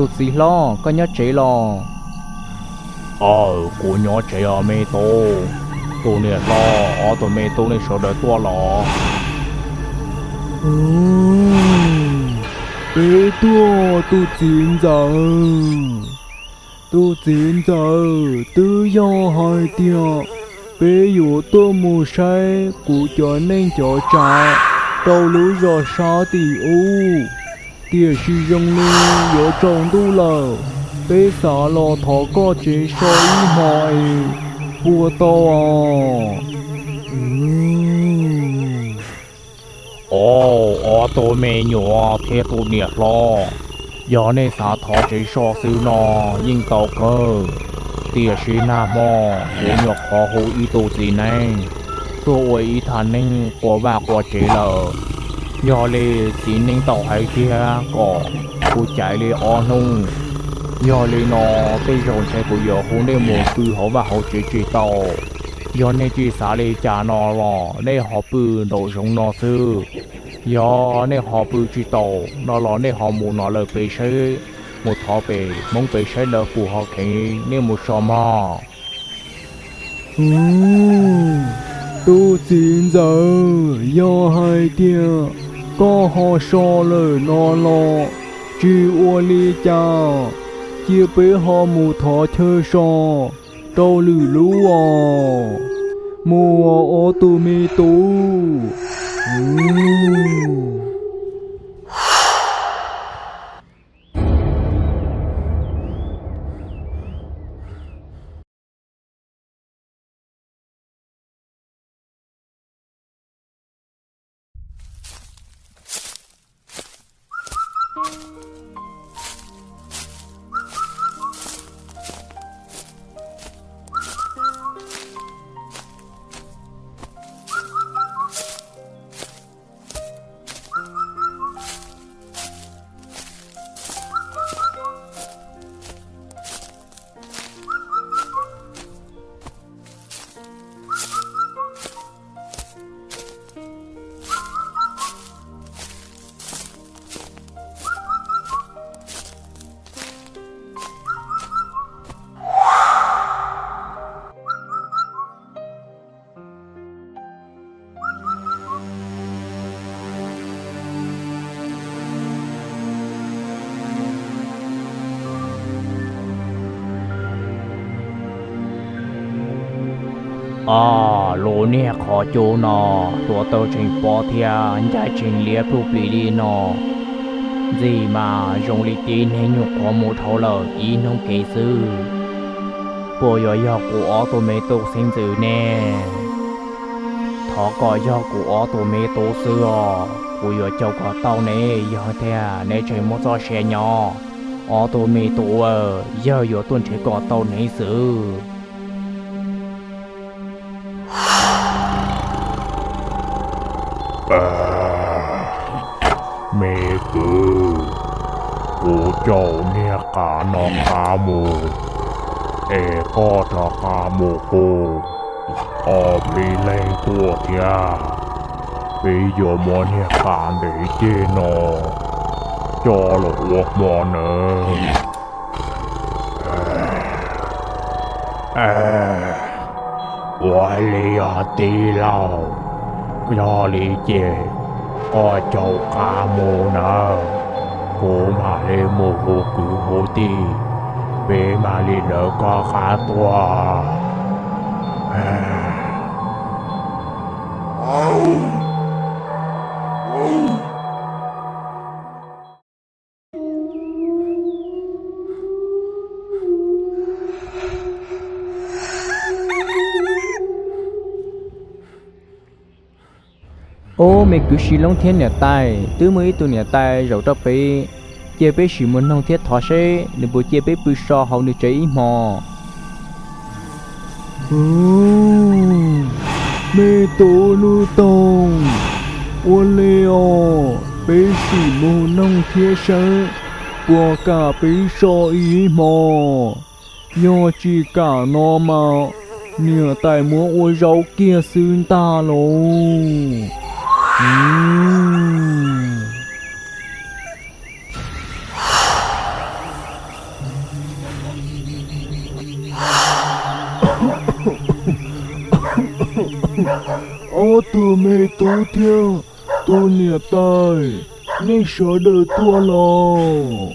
Tus txiv hlob, koj nyob tsev los? Aw, kuv nyob tsev os me tub. Tus niam hlob, ob tug me tub nej sawv daws tuaj los? Peb tuaj tus txiv ntxawm. Tus txiv ntxawm, twb yog hais tias peb yuav tuaj mus saib kuv cov neej cov tsav rau lub zos sab tim ub, tiam sis zoo li yuav tsaus ntuj lawm, peb xav los thov koj tsev so ib hmo es puas tau os? Aw, ob tug me nyuam thiab tus niam hlob, yog nej xav thov tsev so xwb no yeej tau kawg, tiam sis nag hmo kuv nyuam qhuav hu ib tug txiv neeb tuaj ua ib thaj neeb qua vaj qua tsev lawm. Yog li txiv neeb tau hais tias kom kuv caiv li ob hnub, yog li no tej zaum ntshe kuv yuav hu nej mus pw hauv vaj hauv tsev tsis tau. Yog nej tsis xav li cas no los nej ho pw nraum zoov no xwb. Yog nej ho pw tsis tau no los nej ho mus no lawm pem saib, mus thov pem Hmoob pem saib lawv puas ho kheev nej mus so mog. Tus txiv ntxawm, yog hais tias koj ho so lawm no los tsis ua li cas, cia peb ho mus thov chaw so rau lwm lub os. Mus os ob tug me tub. Aw, lub niag qhov cub no, tuav tau tseem pom thiab ncaig tseem liab pluj plig li no. Ntxim mas zoo li tib neeg nyuam qhuav mus dhau lawm ib hnub kev xwb. Puas yuav yog kuv ob tug me tub xeeb ntxwv ne? Thov kom yog kuv ob tug me tub xwb os, kuv yuav caum kom tau ne. Yog tias neb tseem muaj txoj sia nyob, ob tug me tub, yawg yuav tuaj nrhiav kom tau neb xwb. Me kwv, kuv caum niag qav no qab mus, es koj rov qab mus kuj ob peb leeg tuaj thiab. Peb yuav muab niag qav ntev ceg no coj los ua hmo nawb. Ua li os tij laug, yog li ces koj caum qav mus nawb, kuv mam li mus hu kwv hu tij, peb mam li lawv koj qab tuaj. Ob, me kwv Sis Loob thiab niam tais, twb muaj ib tug niam tais zaum rau pem, cia peb sim mus noog thiab thov seb nws puas cia peb pw so hauv nws tsev ib hmos. Me tub Nuj Toog, ua li os, peb sim mus noog thiab seb puas kam peb so ib hmos. Yog tsis kam no mas niam tais muab ua zaub kiag xwb ntag lauj. Ob tug me tub thiab tus niam tais, nej sawv daws tuaj los?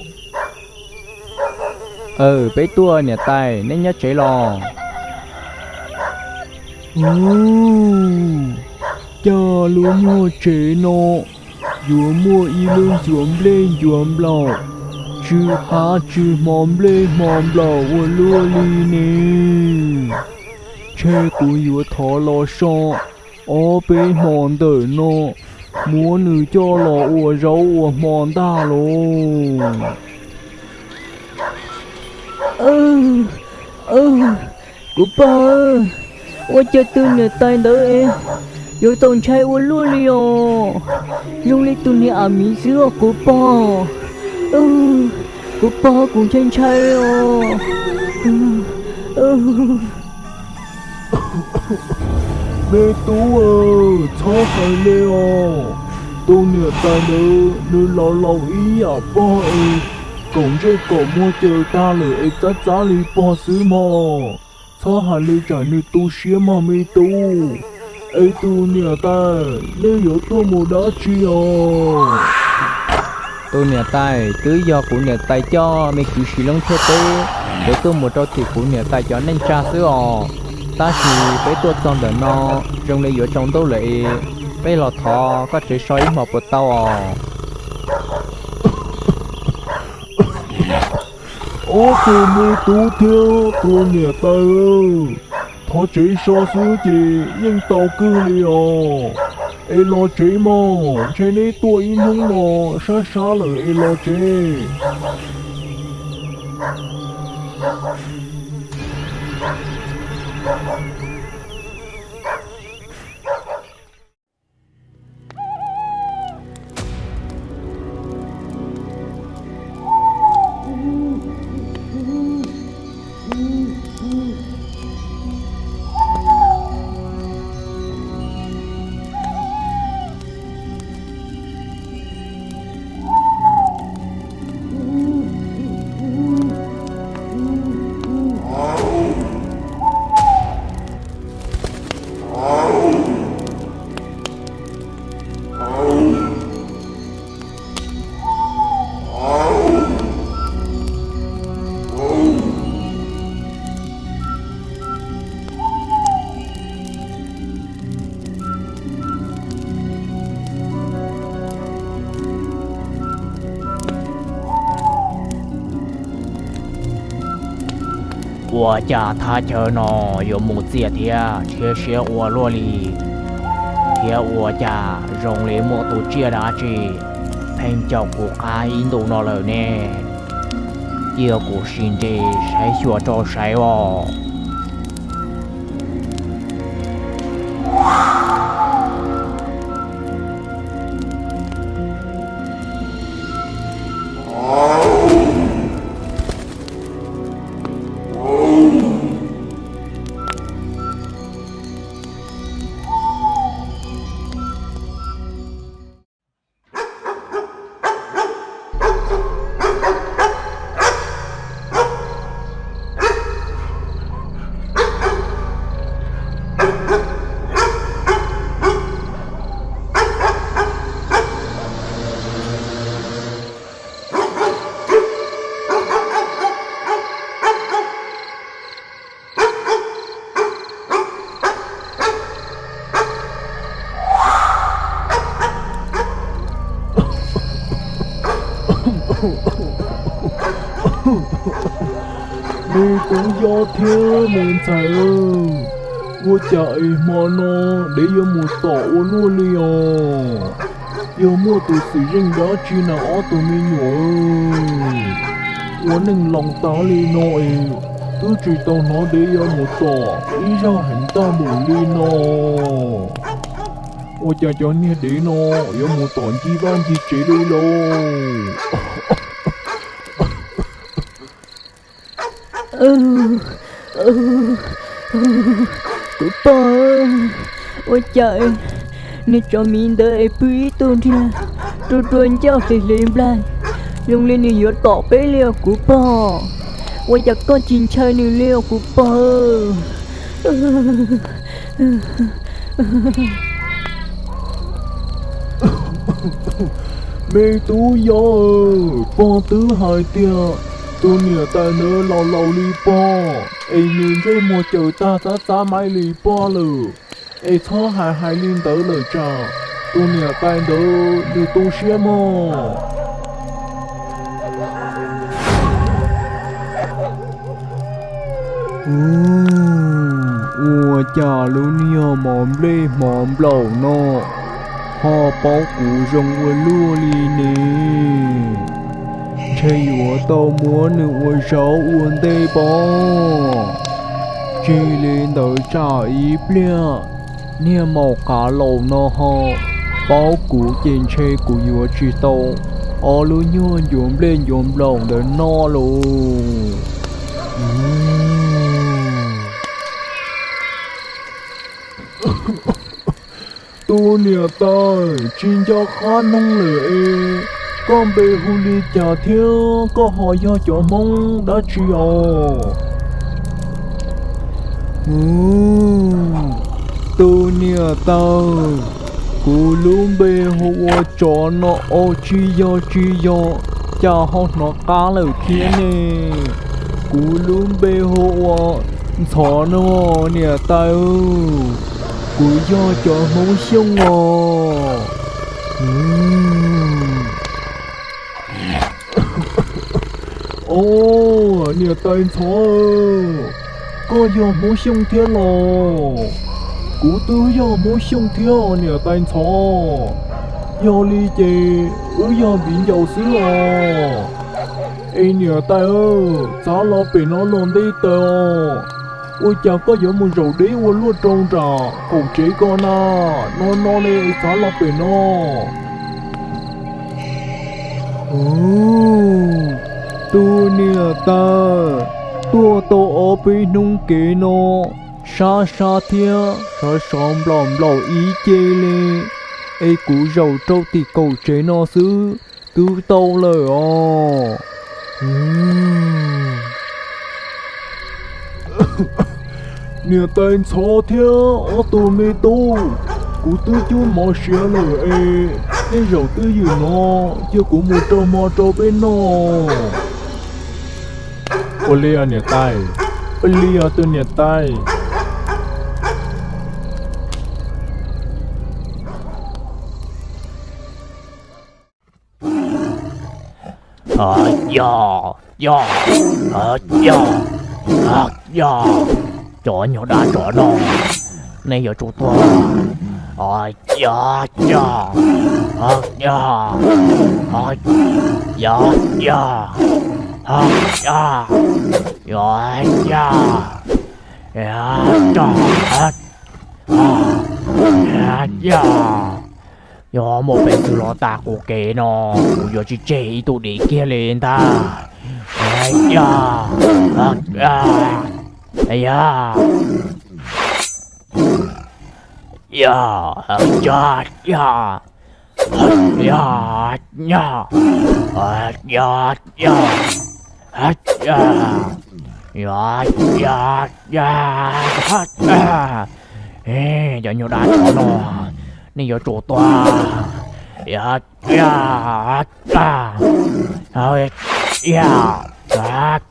Aw, peb tuaj niam tais, nej nyob tsev los? Ua, cas lub nyuag tsev no yuav muaj ib lub ncuav nplej ncuav nplaum, tsw qab tsw hmo nplej hmo nplaum ua luaj li ne. Ntshe kuv yuav thov los so ob peb hmo ntawm no, muab nws coj los ua zaub ua hmo ntag lauj. Kuv pog, ua cas tus niam tais ntawd yuav txaus ntshai ua luaj li os? Zoo li tus niag a miv xwb os kuv pog. Kuv pog, kuv ntshai ntshai os. Me tub, txhob hais li os. Tus niam tais ntawd nws laus laus ib yam pog es, kaum ntsej kaum muag caws tag lawm es txab txab li pog xwb mog. Txhob hais li tsam nws tu siab mog me tub. Es tus niam tais, nej yuav tuaj mus dab tsi os? Tus niam tais, twb yog kuv niam tais coj me kwv Sis Loob Tshuaj Tub, kuv tuaj mus rau tim kuv niam tais cov neej tsa xwb os. Tab sis peb tuaj txog ntawm no, zoo li yuav tsaus ntuj lawm es, peb los thov koj tsev so ib hmos puas tau os? Ob tug me tub thiab tus niam tais, thov tsev so xwb ces yeej tau kawg li os. Es los tsev mog, ntshe neb tuaj ib hnub no sab sab lawm es los tsev. Ua cas thaj chaw no yuav mus txias thiab rhiab siab ua luaj li, thiab ua cas zoo li muaj tus tsiaj dab tsi pheej caum kuv qab ib ntus no lawm ne? Cia kuv sim nres saib xyuas rau saib os. Me tub yob thiab me ntxhais, ua cas es hmo no dev yuav mus tom ua luaj li os? Yog muaj tus xwm zeej dab tsi na ob tug me nyuam? Ua neej laus tas li no es twb tsis tau hnov dev yuav mus tom ib zaug heev tag npaum li no. Ua cas cov niag dev no yuav mus tom ncig vaj ncig tsev li lauj? Kuv pog, ua cas niag tsov miv ntawd es pw ib tug nriag rua rua ncauj hliv hliv nplaig, zoo li nws yuav tom peb li os kuv pog. Ua cas koj tsis ntshai nws li os kuv pog? Me tub yau, pog twb hais tias tus niam tais ntawd laus laus li pog, es nws ntsej muag caws tag txav txav maib li pog lawm, es txhob hais hais li ntawd lawm tsam tus niam tais ntawd nws tu siab mog. Ua cas lub niag mos nplej hmov nplaum no ho paub kuv zoo ua luaj li ne? Ntshe yuav tau muab nws ua zaub ua ntej pob. Tsis li ntawd tsam ib pliag niag maum qav laus no ho paub kuv ces ntshe kuv yuav tsis tau ob lub nyuag ncuav nplej ncuav nplaum ntawd noj lauj. Tus niam tais tsis nco qab noog lawm es, koj npe hu li cas thiab koj ho yog cov Hmoob dab tsi os? Tus niam tais, kuv lub npe hu ua Tsov no os, tsis yog tsis yog, cas ho hnov qab lawm thiab ne? Kuv lub npe hu ua Ntxhov no niam tais, kuv yog cov Hmoob Xyooj os. Os, niam tais Ntxhov, koj yog Hmoob Xyooj thiab los? Kuv twb yog Hmoob Xyooj thiab niam tais Ntxhov. Yog li ces wb yog viv ncaus xwb los. Es niam tais, txav los pem no los nte taws os. Ua cas koj yuav mus zaum deb ua luaj rau nram qaum tsev ko na? No no ne, txav los pem no. Tus niam tais, tuaj tau ob peb hnub kev no, sab sab thiab sov sov nplaum nplaum ib ce li, es kuv zaum rau tim kaum tsev no xwb twb tau lawm os. Niam tais Ntxhov thiab ob tug me tub, kuv twb cub mov siav lawm es nej zaum twj ywm no, cia kuv mus rau hmo rau peb noj. Ua li niam tais, ua li tus niam tais. Yog, yog, yog, yog, cov nyuag dab tsov no, nej yuav tsum tuag. Yog, yog, yog, yog, yog, yog, yog, yog, yog, yog, muaj peev xwm los tas kuv kev no, kuv yuav tsis tseg ib tug dim kiag li ntag. Yog, yog, yog, yog, yog, yog, yog, yog, yog, yog, yog, yog, cov nyuag dab tsov no, nej yuav tsum tuag. Yog, yog, yog, yog, yog,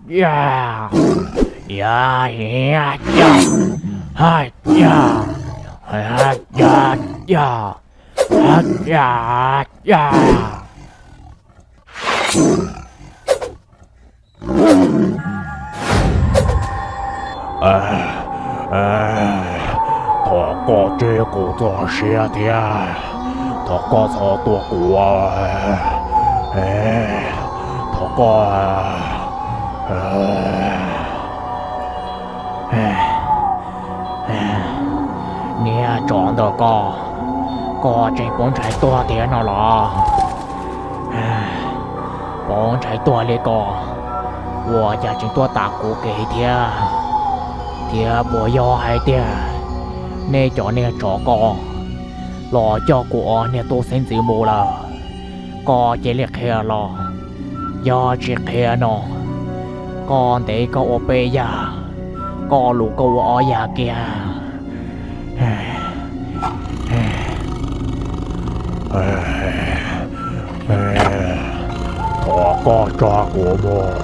yog, yog, yog, yog, yog, yog, yog. Thov koj tseg kuv txoj sia thiab, thov koj txhob tua kuv, thov koj. Niag tsov ntawm koj, koj tseem poob ntshai tuag thiab no los? Poob ntshai tuag li ko, ua cas tseem tuaj tas kuv kev thiab? Thiab puas yog hais tias nej cov niag tsov ko los coj kuv ob niag tub xeeb ntxwv mus lawm? Koj cia li qhia los, yog tsis qhia no, koj ntev koj ua peb yag, koj luv koj ua ob yag kiag. Thov koj tso kuv mus,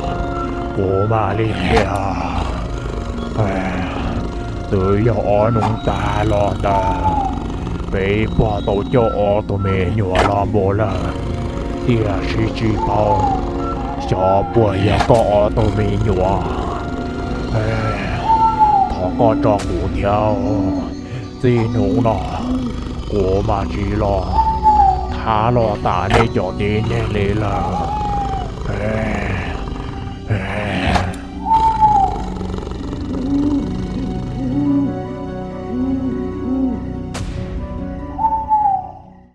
kuv mam li qhia. Twb yog ob hnub tas los ntawd, peb pog tau coj ob tug me nyuam los mus lawm, tiam sis tsis paub xyov puas yog koj ob tug me nyuam. Thov koj tso kuv thiab, txij hnub no kuv mam tsis los thab los tas nej cov tib neeg li lawm.